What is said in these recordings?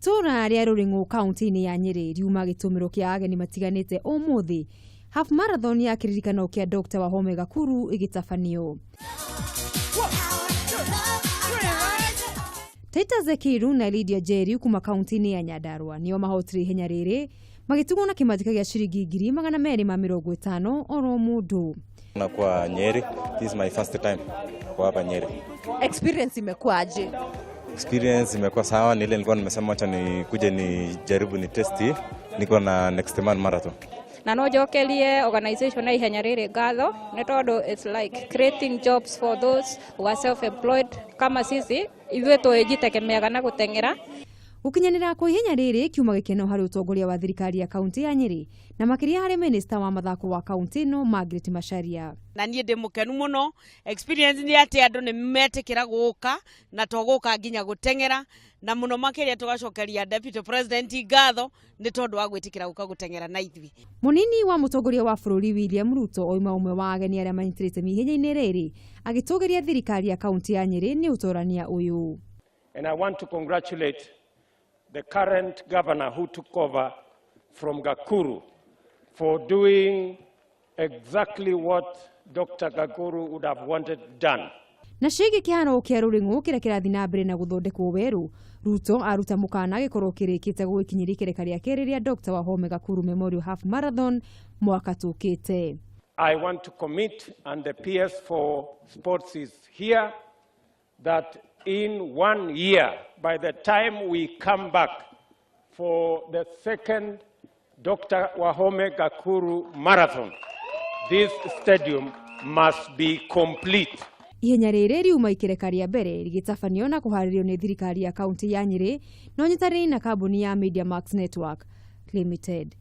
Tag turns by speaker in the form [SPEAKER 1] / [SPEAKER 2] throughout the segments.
[SPEAKER 1] Itũra rĩa Rũrĩng'ũ kaunti-inĩ ya Nyĩrĩ riuma gĩtũmĩro kĩa ageni matiganĩte ũmũthĩ half marathon ya kĩririkano kĩa Dr. Wahome Gakuru ĩgĩtabanio. Titus Ekiru na Lydia Njeri kuma kaunti-inĩ ya Nyandarua nĩo mahotire ihenya rĩrĩ magĩtigwo na kĩmanjĩka gĩa ciringi 250,000 oro mũndũ.
[SPEAKER 2] Na kwa Nyeri, this is my first time kwa hapa Nyeri.
[SPEAKER 3] Experience imekuwaje?
[SPEAKER 2] Experience imekuwa sawa, ni ile nilikuwa nimesema acha nikuje nijaribu ni test, niko na next month marathon.
[SPEAKER 4] Na no njokerie organization ya ihenya rĩrĩ ngatho nĩ tondũ it's like creating jobs for those who are self employed kama sisi ithuĩ twĩjitegemeaga na gũteng'era.
[SPEAKER 1] Gũkinyanĩra kwa ihenya rĩrĩ kiuma gĩkeno harĩ ũtongoria wa thirikari ya kaunti ya Nyĩrĩ na makĩria harĩ minista wa mathako wa kaunti ĩno Margaret Macharia.
[SPEAKER 5] Na niĩ ndĩ mũkenu mũno. Experience nĩ atĩ andũ nĩ metĩkĩra gũka na to gũka nginya gũteng'era, na mũno makĩria tũgacokeria Deputy President ngatho nĩ tondũ wa gwĩtĩkĩra gũka gũteng'era na ithuĩ.
[SPEAKER 1] Mũnini wa mũtongoria wa bũrũri William Ruto oima ũmwe wa ageni arĩa manyitĩrĩte ihenya-inĩ rĩrĩ agĩtũgĩria thirikari ya kaunti ya Nyĩrĩ nĩ ũtorania ũyũ.
[SPEAKER 6] And I want to congratulate the current governor who took over from Gakuru for doing exactly what Dr. Gakuru would have wanted done.
[SPEAKER 1] Na ciĩgiĩ kĩharo kĩa Rũrĩng'ũ kĩrĩa kĩrathiĩ na mbere na gũthondekwo werũ, Ruto aruta mũkana gĩkorwo kĩrĩkĩte gũgĩkinyĩria ikereka rĩa kerĩ rĩa Dr. Wahome Gakuru Memorial Half Marathon mwaka tũkĩte.
[SPEAKER 6] I want to commit, and the PS for Sports is here, that in one year, by the time we come back for the second Dr. Wahome Gakuru Marathon, this stadium must be complete.
[SPEAKER 1] Ihenya rĩrĩ riuma ikereka rĩa mbere rĩgĩtabanio na kũharĩrio nĩ thirikari ya kaunti ya Nyĩrĩ na ũnyitanĩri na kambuni ya Media Max Network Limited.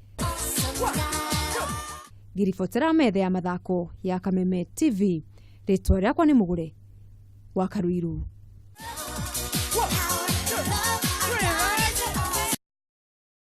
[SPEAKER 1] Ngĩribotera metha ya mathako ya Kameme TV, rĩtwa rĩakwa nĩ Mũgũre wa Karuiru.